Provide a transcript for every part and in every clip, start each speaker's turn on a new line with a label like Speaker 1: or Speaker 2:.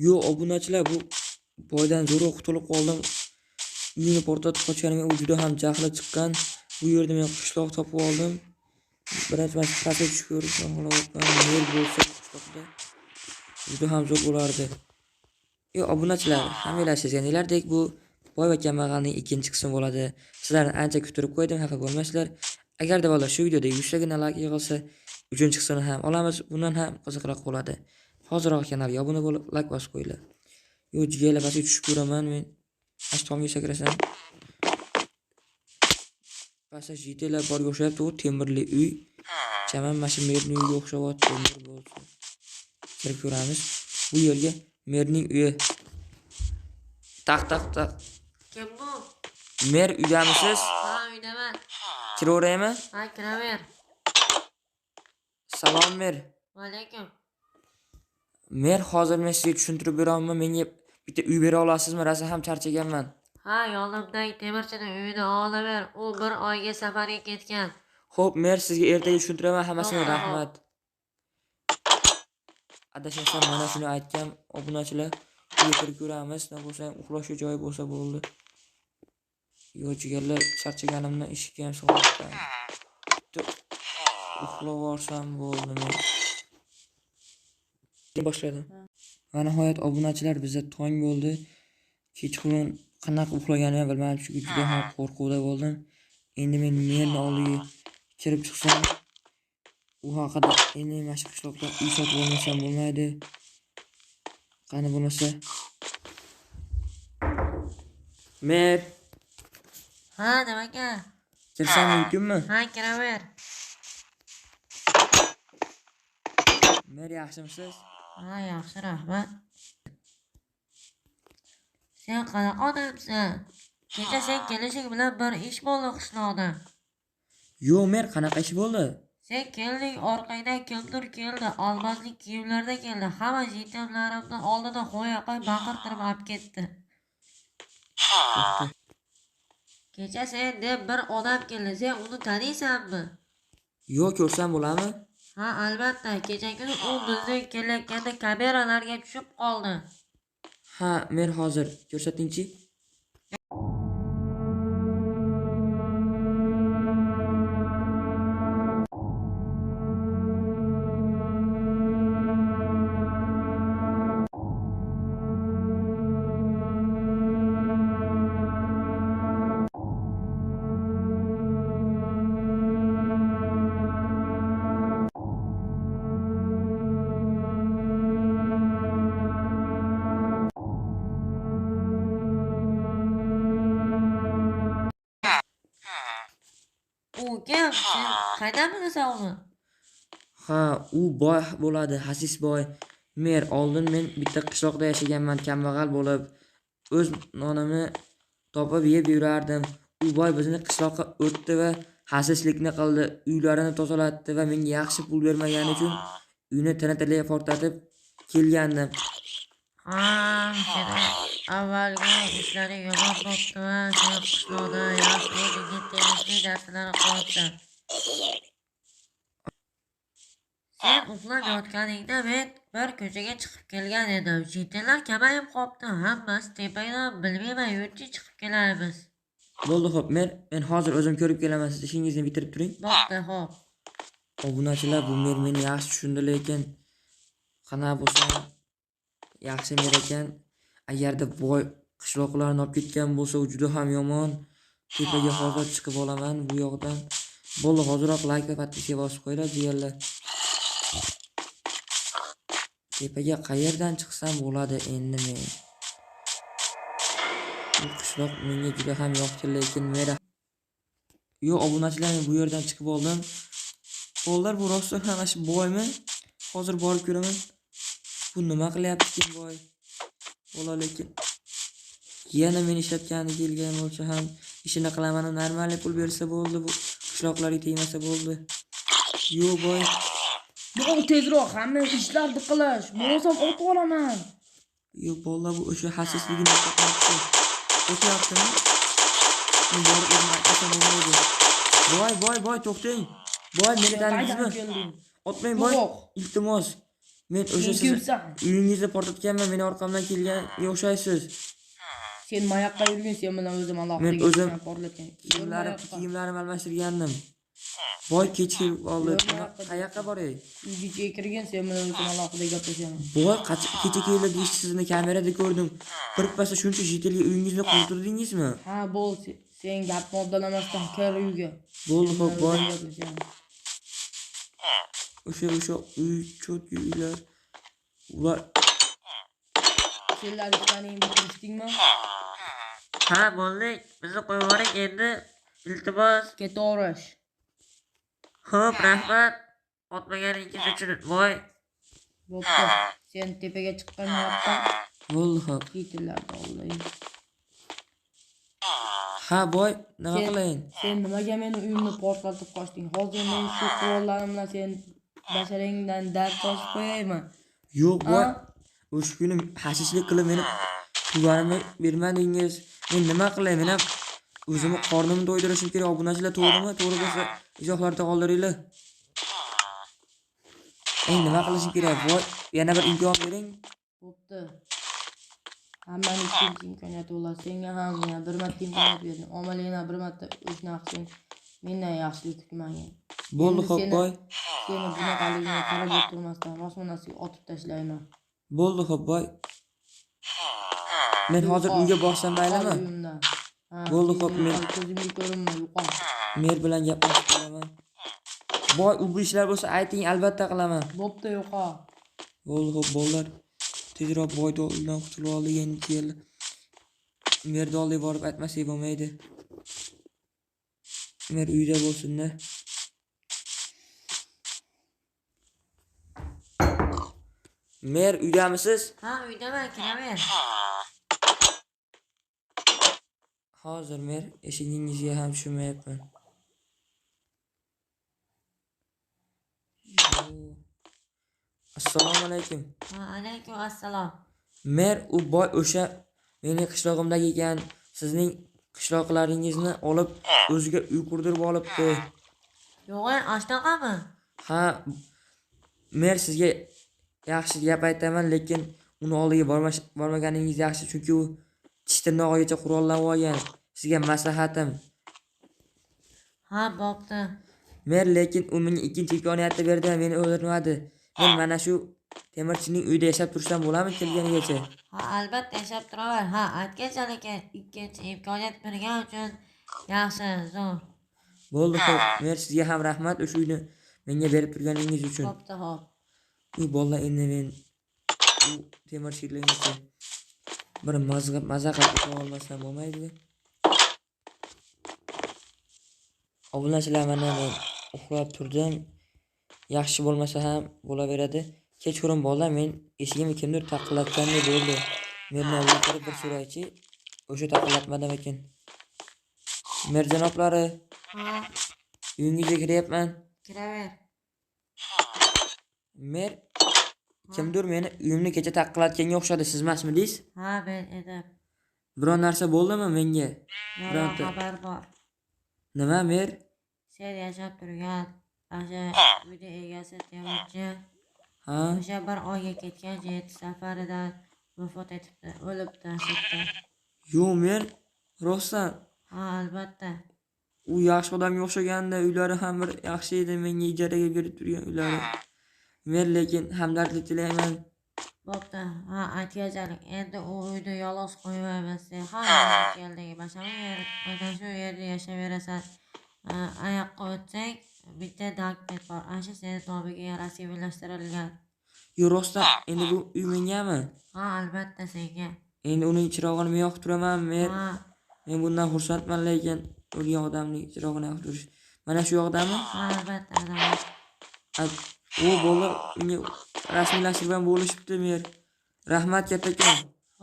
Speaker 1: Yo'q, obunachilar, bu boydan zo'rg'a qutulib qoldim. Uyini portlatib qochganimga u juda ham jahli chiqqan. Bu yerda men qishloq topib oldim. Birinchi mana shu pastga tushib ko'rishni xohlayapman. Mer bo'lsa qishloqda juda ham zo'r bo'lardi. Yo'q, obunachilar, hammanglar sezganinglardek bu boy va kambag'alning ikkinchi qismi bo'ladi. Sizlarni ancha kuttirib qo'ydim, xafa bo'lmaysizlar. Agarda bolalar shu videoda 100 tagina like yig'ilsa, uchinchi qismini ham olamiz, bundan ham qiziqroq bo'ladi. Hoziroq kanalga obuna bo'lib, like bosib qo'yinglar. Yo'q, jigarlar, pastga tushib ko'raman men. Ash tomga sakrasam. Pastda jitellar borga o'xshayapti, u temirli uy. Chaman mana shu merning uyiga o'xshayapti, temir bo'lsa. Kirib ko'ramiz. Bu yerga merning uyi. Taq taq taq.
Speaker 2: Kim bu?
Speaker 1: Mer uydamisiz?
Speaker 2: Ha, uydaman.
Speaker 1: Kiraveraymi?
Speaker 2: Ha, kiraver.
Speaker 1: Salom mer.
Speaker 2: Alaykum.
Speaker 1: Mer, hozir men sizga tushuntirib beramanmi? Menga bitta uy bera olasizmi? Rosa ham charchaganman.
Speaker 2: Ha, yonimdagi temirchini uyini olaver. U bir oyga safarga ketgan.
Speaker 1: Xo'p, mer, sizga ertaga tushuntiraman hammasini,
Speaker 2: Xo'p,
Speaker 1: rahmat. Adashmasam mana shuni aytgan obunachilar. Uyga kirib ko'ramiz. Nima bo'lsa ham uxlashga joyi bo'lsa bo'ldi. Yo'q, jigarlar, charchaganimdan eshikka ham sig'mayapman. Bitta uxlab yuborsam bo'ldi men. Boshladim. Va nihoyat obunachilar, bizda tong bo'ldi. Kechqurun qanaqa uxlaganimni ham bilmadim, chunki juda ham qo'rquvda bo'ldim. Endi men merni oldiga kirib chiqsam, u haqida endi mana shu qishloqda uy sotib olmasam bo'lmaydi. Qani bo'lmasa. Mer.
Speaker 2: Ha, nima aka?
Speaker 1: Kirsam mumkinmi?
Speaker 2: Ha, kiraver.
Speaker 1: Mer, yaxshimisiz?
Speaker 2: Ha, yaxshi, rahmat. Sen qanaqa odamsan? Kecha sen kelishing bilan bir ish bo'ldi qishloqda.
Speaker 1: Yo'q, mer, qanaqa ish bo'ldi?
Speaker 2: Sen kelding, orqangdan kimdir keldi, almazli kiyimlarda keldi. Hamma jetimlarimni oldida ho'yoqay baqirtirib olib ketdi. Kecha sen deb bir odam keldi. Sen uni taniysanmi?
Speaker 1: Yo'q, ko'rsam bo'ladimi?
Speaker 2: Ha, albatta. Kecha kuni u bizning kelayotganda kameralarga tushib qoldi.
Speaker 1: Ha, men hozir ko'rsatingchi.
Speaker 2: U kim? Sen qaydan bilasan uni?
Speaker 1: Ha, u boy bo'ladi, xasis boy. Mer, oldin men bitta qishloqda yashaganman, kambag'al bo'lib, o'z nonimni topib yeb yurardim. U boy bizni qishloqqa o'tdi va xasislikni qildi, uylarini tozalatdi va menga yaxshi pul bermagani uchun uyni TNTga portlatib kelgandim.
Speaker 2: Ha, seni avvalgi ishlaring yomon bo'pti va sen qishloqda yaxshi o'zingga tegishli narsalarni qilyapsan. Sen uxlab yotganingda men bir ko'chaga chiqib kelgan edim. Jitellar kamayib qopti, hammasi tepadan, bilmayman, yurchi chiqib kelaymiz.
Speaker 1: Bo'ldi, xo'p, men hozir o'zim ko'rib kelaman, siz ishingizni bitirib turing.
Speaker 2: Bo'pti, xo'p.
Speaker 1: Obunachilar, bu mer meni yaxshi tushundi, lekin qanaqa bo'lsa yaxshi mer ekan. Agarda boy qishloqlarni olib ketgan bo'lsa, u juda ham yomon. Tepaga hozir chiqib olaman bu yoqdan. Bo'ldi, hoziroq like va podpiska bosib qo'yinglar, jigarlar. Tepaga qayerdan chiqsam bo'ladi endi men? Bu qishloq menga juda ham yoqdi, lekin mer Yo'q, obunachilar, men bu yerdan chiqib oldim. Bolalar, bu rostdan ham shu boymi? Hozir borib ko'raman. Bu nima qilyapti ekan boy? Bola, lekin yana meni ishlatgani kelgan bo'lsa ham ishini qilaman, normal pul bersa bo'ldi, bu qishloqlarga tegmasa bo'ldi. Yo'q, boy.
Speaker 3: Bo'l tezroq, hamma ishlarni qilish. Bo'lmasam otib olaman.
Speaker 1: Yo'q, bola, bu o'sha xasisligini yo'qotmoqchi. O'tyaptimi? Men borib o'zim aytmasam bo'lmaydi. Boy, boy, boy, to'xtang. Boy, meni
Speaker 3: Sen
Speaker 1: tanidingizmi?
Speaker 3: qaydan kelding?
Speaker 1: Otmang, boy.
Speaker 3: Yo'q.
Speaker 1: Iltimos. Men o'sha
Speaker 3: Sen
Speaker 1: sizni
Speaker 3: kimsan?
Speaker 1: uyingizni portlatganman, meni orqamdan kelganga o'xshaysiz.
Speaker 3: Sen mayoqqa yurgin, sen bilan o'zim alohida
Speaker 1: Men o'zim
Speaker 3: gaplashaman, portlatgan.
Speaker 1: Kiyimlarim almashtirgandim. Boy kech kelib qoldi.
Speaker 3: Yo'q,
Speaker 1: Nima, qayoqqa boray?
Speaker 3: Uyga kirgin, sen bilan o'zim alohida gaplashaman.
Speaker 1: Boy kecha keldi deyishdi, sizni kamerada ko'rdim. Bir pasda shuncha jitelga uyingizni qurdirdingizmi?
Speaker 3: Ha, bo'l, sen gapni oddalamasdan kir uyga.
Speaker 1: Bo'ldi,
Speaker 3: Sen
Speaker 1: xo'p,
Speaker 3: bilan
Speaker 1: boy.
Speaker 3: o'zim gaplashaman.
Speaker 1: O'sha uy, cho'tki uylar. Ular
Speaker 3: Senlar ishlaringni bitirishdingmi?
Speaker 2: Ha, bo'ldik. Bizni qo'yib yuboring endi. Iltimos.
Speaker 3: Ketaverish.
Speaker 2: Xo'p, rahmat. Otmaganingiz uchun voy.
Speaker 3: Bo'pti. Sen tepaga chiqqan yoqdan
Speaker 1: bo'ldi, xo'p.
Speaker 3: Jitellarni olay.
Speaker 1: Ha, boy, nima qilayin?
Speaker 3: Sen nimaga meni uyimni portlatib qochding? Hozir men shu qurollarim bilan sen basharingdan dard toshib qo'yaymi?
Speaker 1: Yo'q, boy. O'sha kuni hashishlik qilib meni pullarimni bermadingiz. Men nima qilay? Men ham o'zimni qornimni to'ydirishim kerak. Obunachilar to'g'rimi? To'g'ri bo'lsa izohlarda qoldiringlar. Ey, nima qilishim kerak? Voy, yana bir imkon bering.
Speaker 3: Bo'pti. Hammani ikkinchi imkoniyati bo'ladi. Senga ham yana bir marta imkoniyat berdim. Omali yana bir marta o'shna qilsang, mendan yaxshilik kutmagin.
Speaker 1: Bo'ldi, xo'p, boy.
Speaker 3: Seni bunaqaligini qarab o'tirmasdan rostmonasiga otib tashlayman.
Speaker 1: Bo'ldi, xo'p, boy. Men hozir uyga borsam maylimi? Bo'ldi, xo'p, men
Speaker 3: ko'zimga ko'rinma, yo'qol.
Speaker 1: Mer bilan gaplashib qolaman. Boy, u bu ishlar bo'lsa ayting, albatta qilaman.
Speaker 3: Bo'pti, yo'qol.
Speaker 1: Bo'ldi, xo'p, bolalar. Tezroq boydan qutulib oldik, endi keldi. Merni oldiga borib aytmasak bo'lmaydi. Mer uyda bo'lsin-da. Mer uydamisiz?
Speaker 2: Ha, uydaman, kiraver.
Speaker 1: Hozir mer eshigingizga ham tushunmayapman. Assalomu alaykum.
Speaker 2: Va alaykum assalom.
Speaker 1: Mer, u boy o'sha mening qishlog'imdagi ekan, sizning qishloqlaringizni olib o'ziga uy qurdirib olibdi.
Speaker 2: Yo'q, ashnaqami?
Speaker 1: Ha, mer sizga yaxshi gap aytaman, lekin uni oldiga bormaganingiz yaxshi, chunki u tish tirnog'igacha qurollanib olgan. Sizga maslahatim.
Speaker 2: Ha, bo'pti.
Speaker 1: Mer, lekin u menga ikkinchi imkoniyatni berdi va meni o'ldirmadi. Men mana shu temirchining uyida yashab tursam bo'ladimi kelganigacha?
Speaker 2: Ha, albatta yashab turaver. Ha, aytgancha, lekin ikkinchi imkoniyat bergan uchun yaxshi, zo'r.
Speaker 1: Bo'ldi, xo'p. Mer, sizga ham rahmat o'sha uyni menga berib turganingiz uchun.
Speaker 2: Bo'pti, xo'p.
Speaker 1: Uy bolalar, endi men u temirchilarga bir maza qilib o'tira olmasam bo'lmaydi. Obunachilar, mana men uxlab turdim. Yaxshi bo'lmasa ham bo'laveradi. Kechqurun bolalar, men eshigimni kimdir taqillatgandek bo'ldi. Merni oldiga kirib bir so'raychi, o'sha taqillatmadimikin? Mer janoblari,
Speaker 2: Ha,
Speaker 1: uyingizga kiryapman.
Speaker 2: Kiraver.
Speaker 1: Mer, kimdir meni uyimni kecha taqillatganga o'xshadi, siz emasmidingiz?
Speaker 2: Ha, men edim.
Speaker 1: Biron narsa bo'ldimi menga?
Speaker 2: Yomon
Speaker 1: Bironta.
Speaker 2: xabar bor.
Speaker 1: Nima, mer?
Speaker 2: Sen yashab turgan o'sha uyni egasi temirchi.
Speaker 1: Ha?
Speaker 2: O'sha bir oyga ketgan jet safaridan vafot etibdi, o'libdi shu.
Speaker 1: Yo'q, mer, rostdan.
Speaker 2: Ha, albatta.
Speaker 1: U yaxshi odamga o'xshaganda, uylari ham bir yaxshi edi, menga ijaraga berib turgan uylari. Mer, lekin hamdardlik tilayman.
Speaker 2: Bo'pti. Ha, aytganchalik, endi u uyni yolg'iz qo'ymaymiz. Sen har yerga kelding, mana shu yerda yashayverasan. Oyoqqa o'tsang, bitta dokument bor. Ana shu seni nomiga rasmiylashtirilgan.
Speaker 1: Yo'q, rostdan, endi bu uy mengami?
Speaker 2: Ha, albatta senga.
Speaker 1: Endi uning chirog'ini men yoqib turaman, mer.
Speaker 2: Ha.
Speaker 1: Men bundan xursandman, lekin o'lgan odamning chirog'ini yoqib turish. Mana shu yoqdami?
Speaker 2: Ha, albatta, albatta.
Speaker 1: U bola unga rasmiylashtirib ham bo'lishibdi, mer. Rahmat kattakon.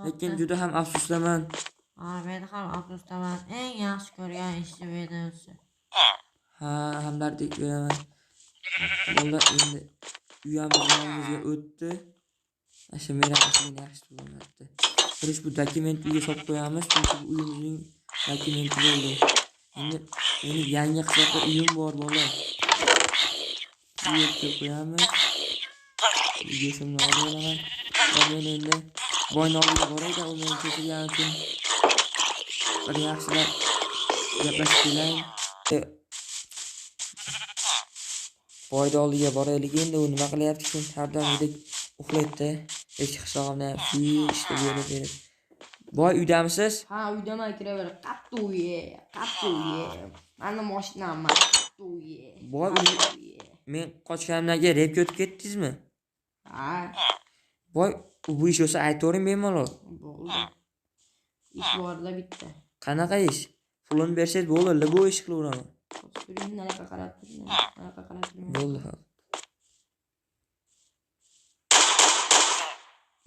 Speaker 1: Lekin juda ham afsusdaman.
Speaker 2: Ha, men ham afsusdaman. Eng yaxshi ko'rgan ishim edi o'zi.
Speaker 1: Ha, hamdardlik beraman. Bola endi uy ham bizning nomimizga o'tdi. Shu mer ham ishini yaxshi to'lamabdi. Birish bu dokumentni uyga solib qo'yamiz, chunki bu uyimizning dokumenti bo'ldi. Endi meni yangi qishloqda uyim bor, bola. Bu yerga qo'yamiz. Go'shtimni olib olaman. Va men endi boyni oldiga borayda, u meni kechirgani uchun bir yaxshilab gaplashib kelayin. Boyni oldiga boraylik endi, u nima qilyapti ekan? Har doimgidek uxlaydi. Eski qishlog'imda ishda berib berib. Boy, uydamisiz?
Speaker 3: Ha, uydaman, kiraver. Qattu ye, qattu ye. Mani mashinam, qattu ye.
Speaker 1: Boy, men qochganimdan keyin repga o'tib ketdingizmi?
Speaker 3: Ha.
Speaker 1: Boy, bu ish bo'lsa aytavering bemalol.
Speaker 3: Bo'ldi. Ish borda bitta.
Speaker 1: Qanaqa ish? Pulini bersangiz bo'ldi, любой ish qilaveraman.
Speaker 3: Turing, nariyoqqa qarab turing, nariyoqqa qarab turing.
Speaker 1: Bo'ldi, ha.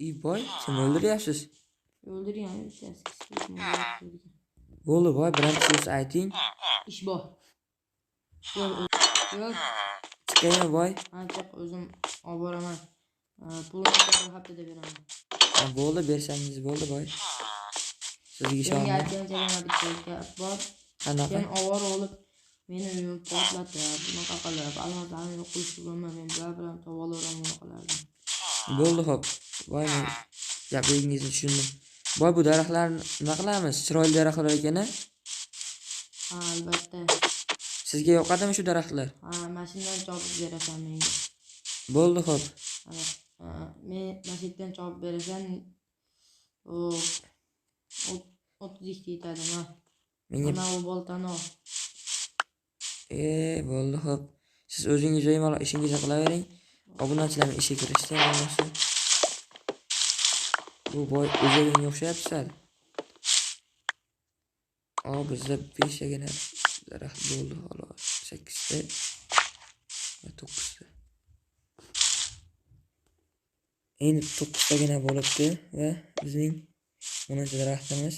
Speaker 1: Ey boy, kim o'ldiryapsiz?
Speaker 3: O'ldirgan bittasi.
Speaker 1: Bo'ldi boy, birinchi so'z ayting.
Speaker 3: Ish bor. Yo'q, yo'q.
Speaker 1: Chiqaymi boy?
Speaker 3: Ancha o'zim olib boraman. Pulini bir haftada beraman.
Speaker 1: Ha, bo'ldi, bersangiz bo'ldi boy. Sizga ishonaman.
Speaker 3: Menga aytgancha yana bitta gap bor.
Speaker 1: Qanaqa?
Speaker 3: Sen ovora olib meni uyimni portlatib, bunaqa qilib, almazlarni yo'q qilishib bo'lma, men bular bilan tovolaveraman bunaqalarni.
Speaker 1: Bo'ldi, xo'p. Voy, men gapingizni tushundim. Boy, bu daraxtlarni nima qilamiz? Chiroyli daraxtlar ekan-a?
Speaker 3: Ha, albatta.
Speaker 1: Sizga yoqadimi shu daraxtlar?
Speaker 3: Ha, mashinadan chopib berasan menga.
Speaker 1: Bo'ldi, xo'p.
Speaker 3: Ha, men mashinadan chopib berasan. O 32 yetadi, ha.
Speaker 1: Menga
Speaker 3: mana bu boltani ol.
Speaker 1: Bo'ldi, xo'p. Siz o'zingiz bemalol ishingizni qilavering. Obunachilarning ishiga kirishdi, bo'lmasa. Bu boy o'zagingga o'xshayapti sal. Bizda 5 tagina daraxt bo'ldi, xolos. 8 ta va 9 ta. Endi 9 tagina bo'libdi va bizning 10 daraxtimiz.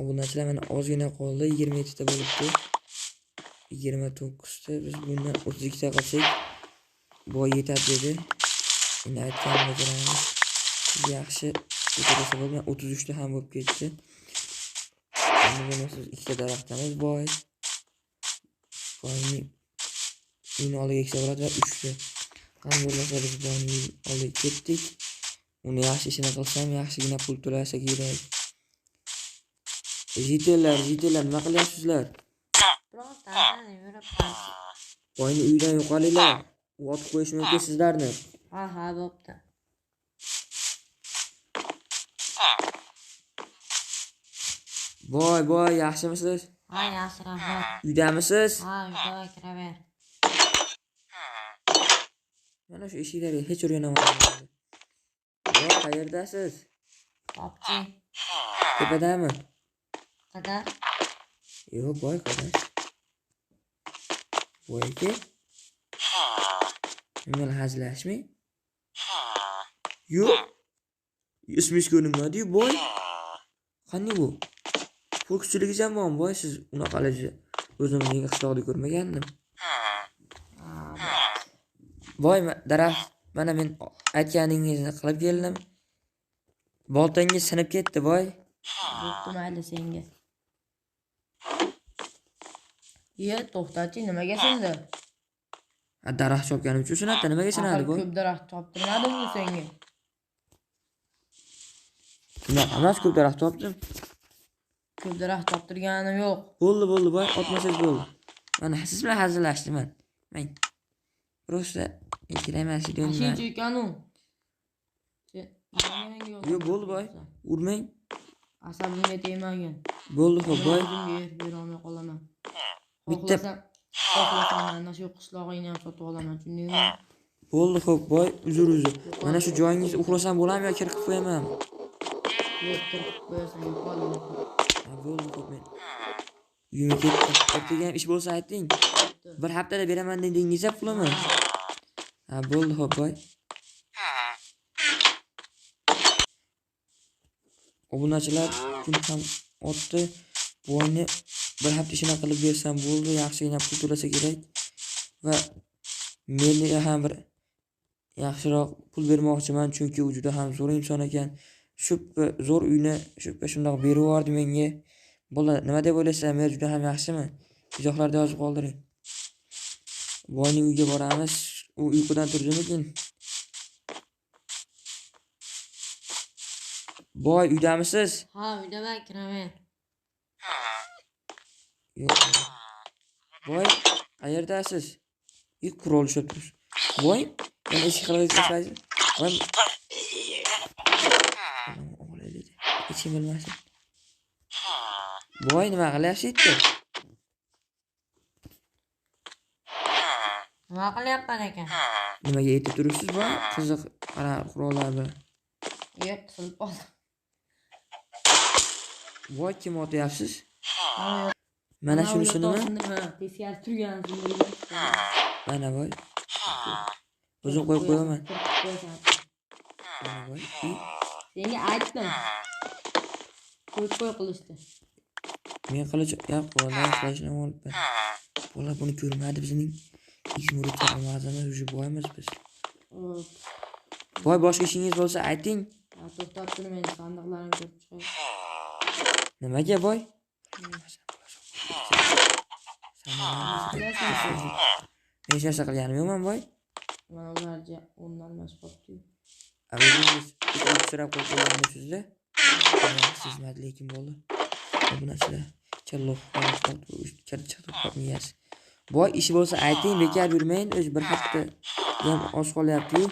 Speaker 1: Obunachilar, mana ozgina qoldi, 27 ta bo'libdi. 29 ta, biz bundan 32 ta qilsak boy yetadi dedi. Endi aytganini bajaramiz. Yaxshi ko'tarsa bo'ldi. 33 ta ham bo'lib ketdi. Endi bo'lmasa 2 ta daraxtimiz boy. Boyning uyini oldiga eksa bo'ladi va 3 ta. Qani bo'lmasa biz boyning uyini oldiga ketdik. Uni yaxshi ishini qilsam, yaxshigina pul to'lasa kerak. Jitellar, jitellar, nima qilyapsizlar?
Speaker 2: Biroz daradan yurib qolsin.
Speaker 1: Boyni uyidan yo'qolinglar. U otib qo'yishi mumkin sizlarni.
Speaker 2: Ha, ha, bo'pti.
Speaker 1: Boy, boy, yaxshimisiz?
Speaker 2: Ha, yaxshi, rahmat.
Speaker 1: Uydamisiz?
Speaker 2: Ha, uyda, kiraver.
Speaker 1: Mana shu eshiklarga hech o'rganaman. Boy, qayerdasiz?
Speaker 2: Topchi.
Speaker 1: Tepadami?
Speaker 2: Qadar.
Speaker 1: Yo'q, boy, qadar. Boy aka. Men bilan hazillashmang. Yo'q. Ismingiz ko'rinmadi-yu, boy. Qanday bu? Fokuschilik ham bormi, boy? Siz unaqalarni o'zimizning qishloqda ko'rmagandim. Boy, daraxt, mana men aytganingizni qilib keldim. Boltangiz sinib ketdi, boy.
Speaker 3: Bo'pti, mayli senga. Iye, to'xtachi, nimaga sindi?
Speaker 1: Daraxt chopganim uchun sinadi, nimaga sinadi, boy?
Speaker 3: Ko'p daraxt choptirmadim-ku senga.
Speaker 1: Unaqa emas, ko'p daraxt chopdim.
Speaker 3: Ko'p daraxt choptirganim yo'q.
Speaker 1: Bo'ldi, bo'ldi, boy, otmasangiz bo'ldi. Mana siz bilan hazillashdim men. Men prosta kerak emas edi.
Speaker 3: Shuncha ekan-u.
Speaker 1: Yo'q, bo'ldi, boy. Urmang.
Speaker 3: Asabimga tegmagin.
Speaker 1: Bo'ldi, xo'p, boy.
Speaker 3: O'zimga erk bera olmay qolaman.
Speaker 1: Bitta
Speaker 3: xohlasam mana shu qishlog'ingni ham sotib olaman, tushundingmi?
Speaker 1: Bo'ldi, xo'p, boy, uzr, uzr. Mana shu joyingizda uxlasam bo'ladimi yo kir qilib qo'yamanmi?
Speaker 3: Yo'q, kir qilib qo'yasan, yo'qol.
Speaker 1: Ha, bo'ldi, xo'p, men uyimga ketdim. Ertaga ham ish bo'lsa ayting. Bir haftada beraman dedingiz-a pulini? Ha, bo'ldi, xo'p, boy. Obunachilar, kun ham otdi. Boyni bir hafta ishini qilib bersam bo'ldi, yaxshigina pul to'lasa kerak va menga ham bir yaxshiroq pul bermoqchiman, chunki u juda ham zo'r inson ekan. Shu zo'r uyni shu shundoq berib yubordi menga. Bola, nima deb o'ylaysiz? Men juda ham yaxshimi? Izohlarda yozib qoldiring. Boyning uyiga boramiz. U uyqudan turdimikin? Boy, uydamisiz?
Speaker 2: Ha, uydaman, kiraver.
Speaker 1: Yo'q. Boy, qayerdasiz? Ilk qurol ushlab turibsiz. Boy, yana eshik qilib tashlaysiz. Boy. Hech kim bilmasin. Boy, nima qilyapsiz yerda?
Speaker 2: Nima qilyapman ekan?
Speaker 1: Nimaga aytib turibsiz, boy? Qiziq qurollar bilan.
Speaker 3: Yo'q, qisilib qoldim.
Speaker 1: Voy, kim otyapsiz? Mana shunisi nima?
Speaker 3: Teskari turgan.
Speaker 1: Mana voy. O'zim qo'yib qo'yaman. Mana voy.
Speaker 3: Senga aytdim. Qo'yib qo'y qilishdi.
Speaker 1: Men qilich yo'q, quroldan qilichni olibman. Bola buni ko'rmadi bizning Izmurda almazimiz, уже boymiz biz. Boy, boshqa ishingiz bo'lsa ayting.
Speaker 3: To'xtab tur, men sandiqlarni ko'rib chiqay.
Speaker 1: Nimaga boy? Men hech narsa qilganim yo'qman boy.
Speaker 3: Mana ularga o'ndan emas qolibdi.
Speaker 1: O'zingiz sirab qo'yib qo'yganmisizda. Sezmadi lekin bo'ldi. Bu narsalar challoq chiqib miyasi. Boy, ishi bo'lsa ayting, bekor yurmang. O'zi bir hafta ham oz qolyapti-yu.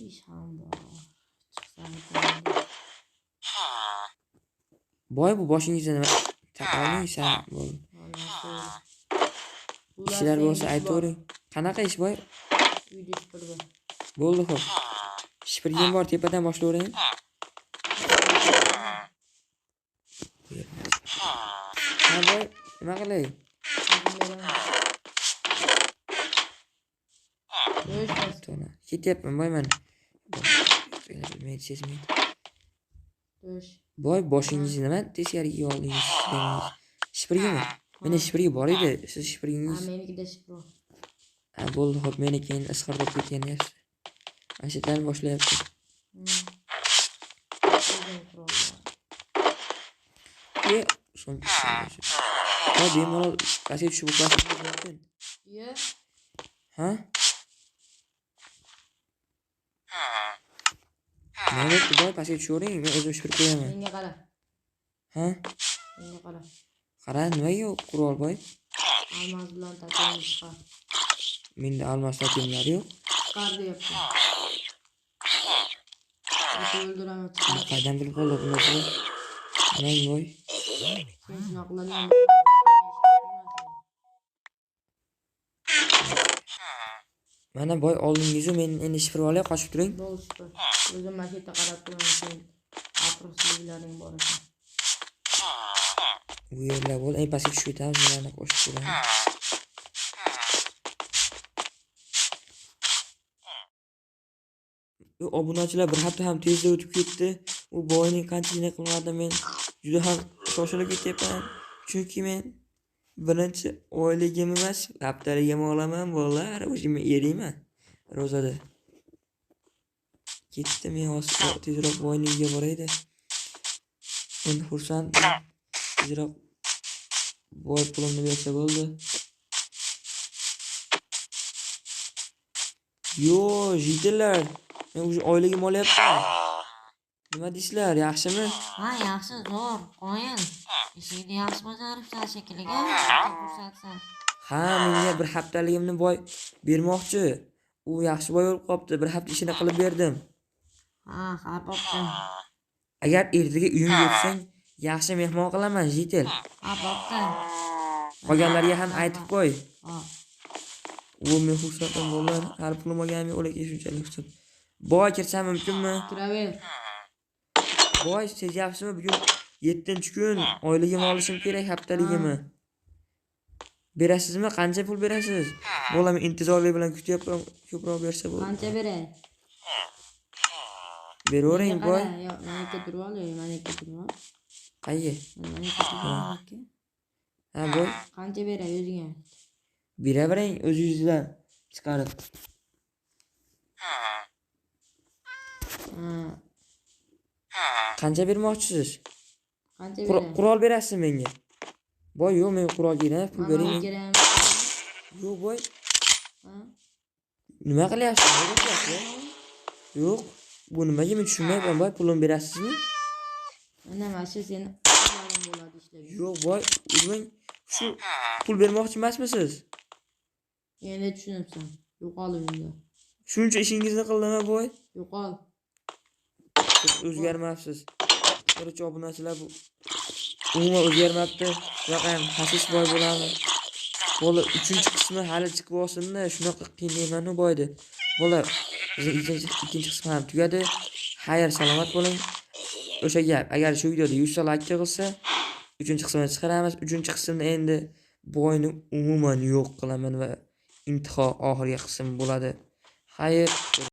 Speaker 3: Ish ham bor. Chiqsam.
Speaker 1: Boy, bu boshingizda nima? Taqolmaysan, bo'ldi. Ishlar bo'lsa aytavering. Qanaqa ish boy?
Speaker 3: Uyda shipirgi.
Speaker 1: Bo'ldi, xo'p. Shipirgim bor, tepadan boshlayvering. Ha boy, nima qilay? Ketyapman boy mana. Bilmaydi, sezmaydi. Boy, boshingizni nima teskariga oldingiz? Shipirgimi? Meni shipirgi bor edi, siz shipirgingiz.
Speaker 3: Ha, menikida shipir.
Speaker 1: Ha, bo'ldi, xo'p, meni keyin isqirib ketgan yaxshi. Mana shu yerdan boshlayapti. So'ng boy, bemalol pastga tushib uxlashingiz mumkin. Ha? Nima bo'pti boy, pastga tushavering, men o'zim shipirib qo'yaman.
Speaker 3: Menga qara.
Speaker 1: Ha?
Speaker 3: Menga qara.
Speaker 1: Qara, nimaga qurol boy?
Speaker 3: Almaz bilan totemni chiqar.
Speaker 1: Menda almaz totemlari yo'q.
Speaker 3: Chiqar deyapti. O'ldiraman, chiqar.
Speaker 1: Qaydan bilib qoldi bu narsani? Nima boy?
Speaker 3: Sen shunaqa qiladigan.
Speaker 1: Mana boy, oldingiz-u, men endi shipirib olay, qochib turing.
Speaker 3: Bo'ldi, shipir. O'zim mana shu yerda qarab turaman, sen atrofliklaring bor ekan.
Speaker 1: Bu yerlar bo'ldi, eng pastga tushib ketamiz, bularni qo'shib ko'ramiz. Obunachilar, bir hafta ham tezda o'tib ketdi. U boyning qanchasini qilmadim men juda ham shoshilib ketyapman. Chunki men birinchi oyligim emas, haftaligim olaman bolalar, o'zim eriyman ro'zada. Ketdim men hozir tezroq boyning uyiga boraydi. Endi xursandman. Tezroq boy pulimni bersa bo'ldi. Yo, jiddilar. Men o'sha oyligim olyapman. Nima deysizlar, yaxshimi?
Speaker 2: Ha, yaxshi, zo'r, qoyil. Ishingni yaxshi bajaribsan shekilli, xursandsan.
Speaker 1: Ha, menga bir haftaligimni boy bermoqchi. U yaxshi boy bo'lib qopti. Bir hafta ishini qilib berdim.
Speaker 2: Ha, ha, bo'pti.
Speaker 1: Agar ertaga uyimga o'tsang, yaxshi mehmon qilaman, jitel.
Speaker 2: Ha, bo'pti.
Speaker 1: Qolganlarga ham aytib qo'y.
Speaker 2: Ha.
Speaker 1: U men xursandman bolalar, hali pulim olganim yo'q, lekin shunchalik xursand. Boy, kirsam mumkinmi?
Speaker 3: Kiraver.
Speaker 1: Boy, sezyapsizmi? Bugun 7-kun oyligimni olishim kerak, haftaligimni. Berasizmi? Qancha pul berasiz? Bolam intizorlik bilan kutyapman, ko'proq bersa bo'ladi.
Speaker 3: Qancha beray?
Speaker 1: Beravering boy.
Speaker 3: Yo'q, meniki turib ol, meniki turib ol.
Speaker 1: Qayerga?
Speaker 3: Meniki turib ol.
Speaker 1: Ha, boy.
Speaker 3: Qancha beray o'zingga?
Speaker 1: Beravering o'zingizdan chiqarib. Qancha bermoqchisiz?
Speaker 3: Qancha beray?
Speaker 1: Qurol berasiz menga? Boy, yo'q, men qurol kerak, pul bering. Yo'q boy.
Speaker 3: Ha?
Speaker 1: Nima qilyapsiz? Nima qilyapsiz? Yo'q. Bu nimaga men tushunmayapman boy. Pulimni berasizmi?
Speaker 3: Ana mana shu seni amaling bo'ladi ishlab.
Speaker 1: Yo'q boy, urmang. Shu pul bermoqchi emasmisiz?
Speaker 3: Endi tushunibsan. Yo'qol uyimda.
Speaker 1: Shuncha ishingizni qildim boy.
Speaker 3: Yo'qol.
Speaker 1: Siz o'zgarmabsiz. Короче, obunachilar, bu umuman o'zgarmabdi. Bunaqa ham xasis boy bo'lami? Bola, uchinchi qismi hali chiqib olsin-da, shunaqa qiynayman-u boyni. Bola, bizning ikkinchi qismi ham tugadi. Xayr, salomat bo'ling. O'sha gap, agar shu videoda 100 ta like yig'ilsa, uchinchi qismini chiqaramiz. Uchinchi qismda endi boyni umuman yo'q qilaman va intiho oxirgi qism bo'ladi. Xayr.